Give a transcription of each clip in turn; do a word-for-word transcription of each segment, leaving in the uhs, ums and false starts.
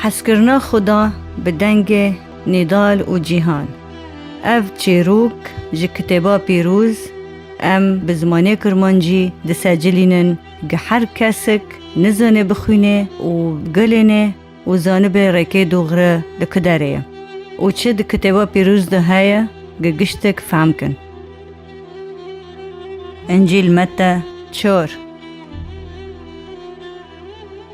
Hezkirina Xuda bi dengê Nîdal û Cîhan. Ev çîrok ji Kitêba Pîroz em bi zimanê Kirmancî disecilînin, gi her kesik nizane bixwîne û gelêne û zanibe rêkê dûgre li ku derê ye û çi di Kitêba Pîroz de heye, gi giştek fehm kin. Încîl Mete çar.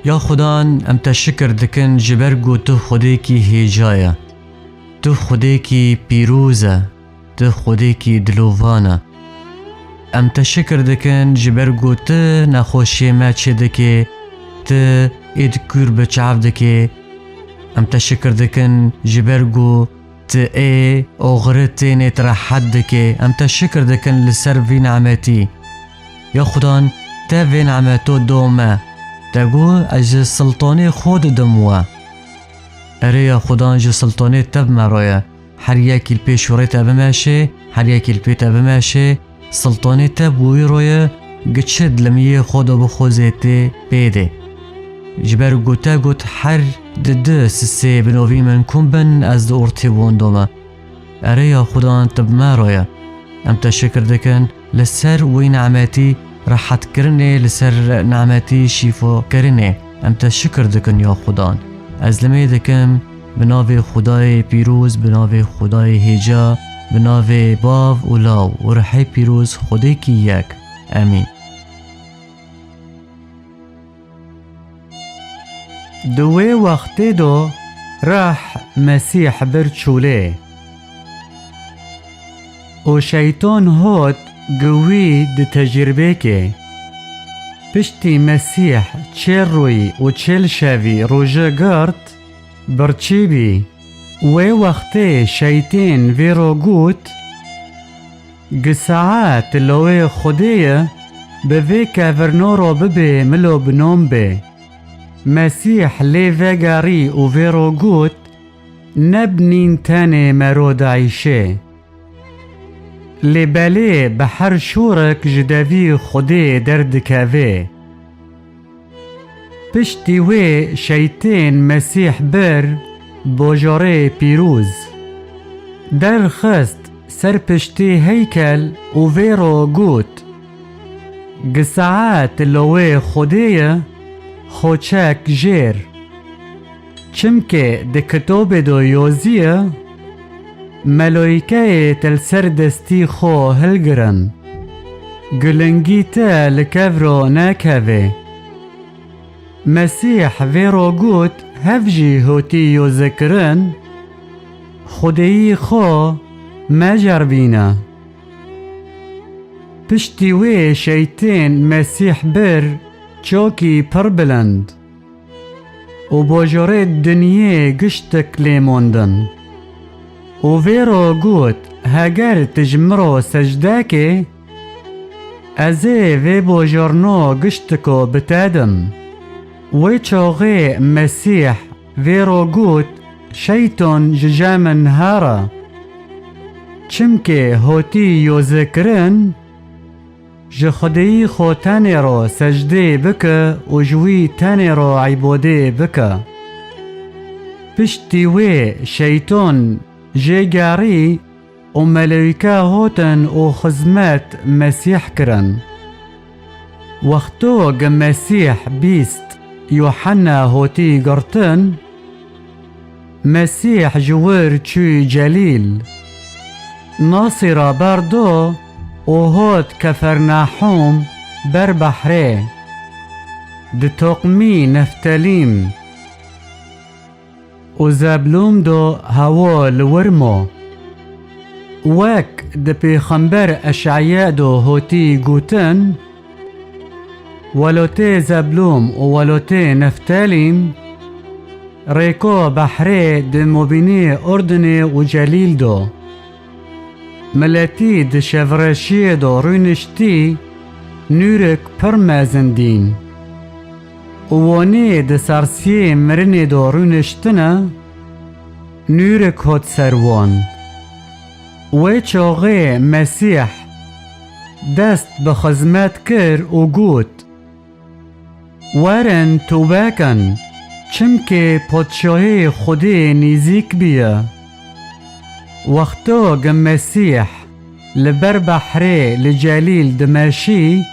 Ya Xudan, em te şikir dikin ji ber ku tu Xwedêkî hêja ye. Tu Xwedêkî pîroz e. Tu Xwedêkî dilovan e. Em te şikir dikin ji ber ku tu nexweşiyê me çêdikê, tu êd kûr bi çav dikê. Em te şikir dikin ji ber ku tu ê oxiri tênê tu rehet dikê. Em te şikir dikin li ser vî nimetî. Ya Xudan, te vê nimeto do me. Te got, ez ji siltanê xwe didim we. Erê ya Xudan, ji siltanê te bi me re ye. Her yekî li pêş wê rê te bimeşê, her yekî li pê te bimeşê, siltanê te bi wî re ye, gi çi dilimiyê xwe de bixwazê tê pê dê. Ji ber ku te got, her di du sisê bi novî min kom bin, ez di ortê wan de me. Erê ya Xudan, tu bi me re ye. Em te şikir dikin li ser wî nimetî rehetkirinê, li ser nimetî şîfokirinê. Em te şikir dikin ya Xudan. Ez limê dikim bi navê Xudayê pîroz, bi navê Xudayê hêja, bi navê Bav û Law û Rihê Pîroz, Xwedêkî yek. Emîn. Di wê wextê de Reh Mesîh bir çûlê. Û şeytan hot gi wî di tecrîbekê. Piştî Mesîh çêl rûyî û çêl şevî rûje girt, birçî bî. Wê wextê şeytên vê re got, Gi saet lawê Xwedê ye, bi vê kevirno re bibê milo bi nom bê. Mesîh lê vegerî û vê re got, Ne bi nîn tenê mero dieyşê. Lê belê bi her şûrek ji devî Xwedê derdikevê. Piştî wê şeytên Mesîh bir bajarê pîroz. Derxist ser piştî heykel û vê re got, Gi saet lawê Xwedê ye, xwe çek jêr. Çimkê di kitobê de yazî ye, Meloykeyê te li ser destî xwe hilgirin. Gilingî te li kev re nekeve. Mesîh vê re got, Hev jî hotî yozekirin, Xwedêyî xwe meceribîne. Piştî wê şeytên Mesîh bir çokî pir bilind û bajarê dinyê giştek lê mondin. Û vê re got, Heger tu ji min re secde kê, ez ê vê bajarno giştiko bi te dim. Wê çaxê Mesîh vê re got, Şeytan ji cem min here. Çimkê hotî yozekirin, Ji Xwedêyî xwe tenê re secdê bike û ji wî tenê re îbadê bike. Piştî wê şeytan jê gerî û melewîke hotin û xizmet Mesîh kirin. Wexto gi Mesîh bîst Yuhanna hotî girtin, Mesîh ji wir çû Celîl. Nasîra berdo û hot Kefernahûm ber behrê, di toqmî Neftelîm û Zeblûm do hewo li wir mo. Wek di pêxember Eşaya do hotî gotin, Welotê Zeblûm û welotê Neftelîm, rêko behrê di mobînê Urdinê û Celîl do. Miletî di şevreşiyê do rûniştî, nûrek pir mezin dîn. Û wanê di sarsiyê mirinê do rûniştine, nûrek hot ser wan. Wê çaxê Mesîh dest bi xizmet kir û got, Werin tûbe kin, Çimkê podşahê Xwedê nîzîk bîye. Wexto gi Mesîh li ber behrê li Celîl dimeşî,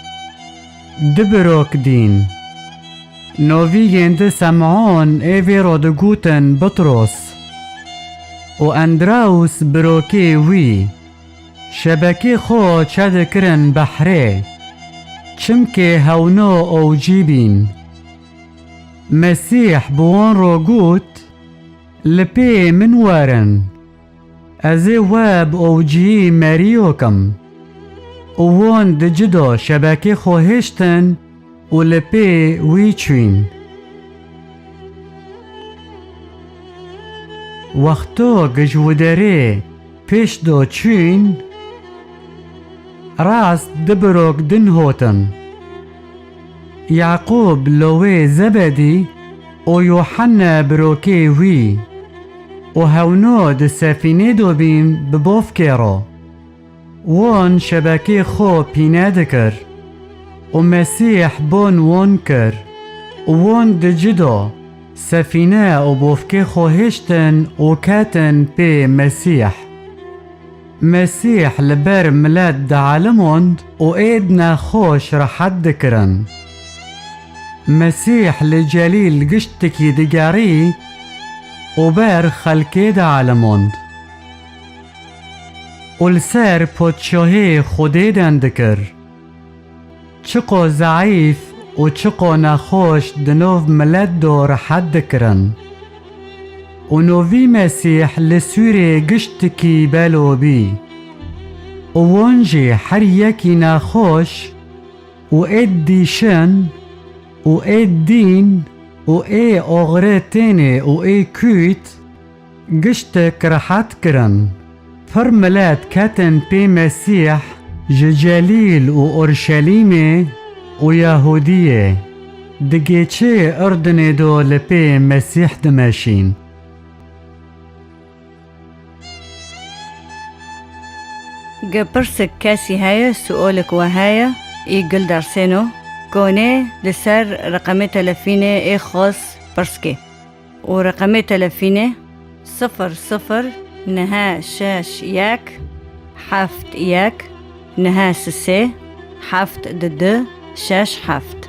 du birok dîn. Novî yên di Sem'on ê vê ro digotin Bitros û Endraus birokê wî. Şebekê xwe çedikirin behrê, çimkê hewno ewcî bîn. Mesîh bi wan ro got, Li pê min werin, ez ê we bi ewcîyî merîyo kim. Û wan di cida şebekê xwe hêştin û li pê wî çûyn. Wexto gi ji widerê pêş do çûyn, rast du birok din hotin. Yaqûb lowê Zebedî û Yuhanne birokê wî û hewno di sefînê do bîn bi bovkê ro. Wan şebekê xwe pîne dikir û Mesîh bon wan kir û wan di cida sefîne û bovkê xwe hêştin û ketin pê Mesîh. Mesîh li ber milet dielimand û êd nexweş rehet dikirin. Mesîh li Celîl giştikî digerî û ber xelkê dielimand. Û li ser podşahê Xwedê deng dikir. Çiqo zeîf û çiqo nexweş di nav milet do rehet dikirin. Û novî Mesîh li sûrê giştikî belo bî. Û wan jî her yekî nexweş û ê dîşin û ê dîn û ê oxre tênê û ê kûyt giştek rehet kirin. Pir milet ketin pê Mesîh ji Celîl û Urşelîmê û Yahûdiyê. Di gêçê Urdinê do li pê Mesîh dimeşîn. Ge pirsik kesî heye, suolik we heye, î gil dersêno, konê li ser reqemê telefînê ê xos pirskê. Û reqemê telefînê sifir sifir neh şeş yek heft yek neh sisê heft du du şeş heft.